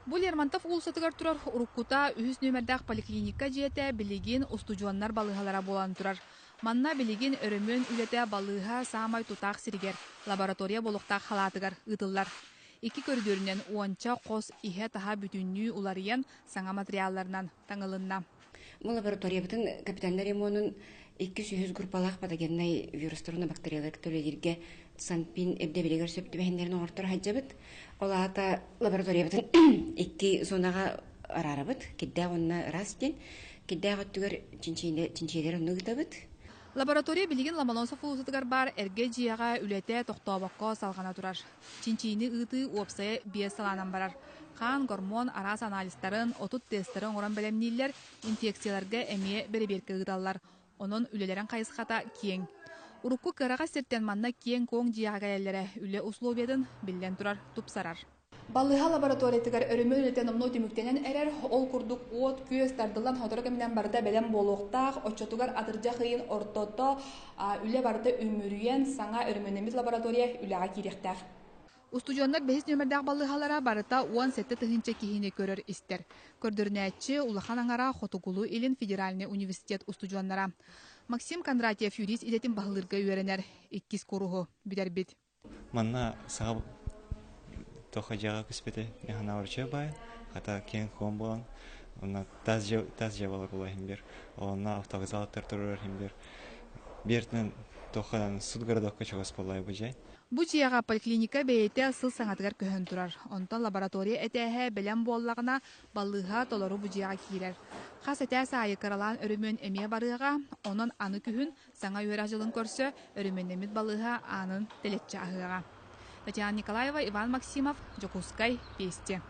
Бу Лермонтов уулуссатыгар турар уруккута үһүс нүөмэрдээх поликлиника дьиэтэ билигин устудьуоннар балыыһалара буолан турар. Манна билигин өрөмүөн үлэтэ балыыһа саамай тутаах сиригэр, лаборатория буолуохтаах халаатыгар ыытыллар. Икки көрүдүөрүнэн уонча хос иһэ-таһа бүтүннүү уларыйан, саҥа материалларынан таҥылынна. Бу лабораториябытын капитальнай ремонун 203 группалаах патогеннай вирустар уонна бактериялар кытта үлэлииргэ Санпин ирдэбилигэр сөп түбэһиннэрин оҥортор сылдьабыт. Ол аата лабораториябытын икки зонаҕа араарабыт. Кирдээх уонна ыраас диэн. Кирдээх өттүгэр чинчийэлэри онно ыытабыт. Лаборатория билигин Ломоносов уулуссатыгар баар эргэ дьиэҕэ үлэтэ тохтообокко салҕана турар. Чинчийиини ыытыы уопсайа биэс салаанан барар. Хаан, гормон араас анализтарын, 30 тестэри оҥорон бэлэмнииллэр, инфекцияларга эмиэ бэрэбиэркэ ыыталлар. Онон үлэлэрин хайысхата киэҥ. Урукку кыараҕас сиртэн манна киэҥ-куоҥ дьиэҕэ кэлэллэрэ үлэ условиятын, биллэн турар, тупсарар. Балыыһа лабораториятыгар өрөмүөн үлэтэ номнуо түмүктэнэн эрэр. Ол курдук уот-күөс тардыллан сотору кэминэн барыта бэлэм буолуохтаах. Оччотугар атырдьах ыйын ортото үлэ барыта үмүрүйэн, саҥа өрөмүөннэммит лаборатория үлэҕэ киириэхтээх. Устудьуоннар бэһис нүөмэрдээх балыыһалара барыта 17 тыһыынча киһини көрөр-истэр. Көрдөрүнээччи улахан аҥара Хотугулуу-Илин федеральнай университет устудьуоннара. Максим Кондратьев юрист идэтин баһылыырга үөрэнэр. Иккис кууруһу бүтэрбит. Манна саха тоха дьиэҕэ көспүтэ Яханаурча баай, хата киэҥ-куоҥ буолан, онно тас дьиэ буолар буолар иһин биир, онно автовокзал турар иһин биир, бииртэн тохадан судгородокка чугас буоллай бу дьиэ. Бу дьиэҕэ поликлиника бэйэтэ сыл саҥатыгар көһөн турар. Онтон лаборатория этээһэ бэлэм буоллаҕына, балыыһа толору бу дьиэҕэ киирэр. Хас этээс аайы кыралаан өрөмүөн эмиэ барыаҕа, онон аны күһүн саҥа үөрэх дьылын көрсө өрөмүөннэммит балыыһа аанын тэлэччи аһыаҕа. Татьяна Николаева, Иван Максимов, Дьокуускай, Вести.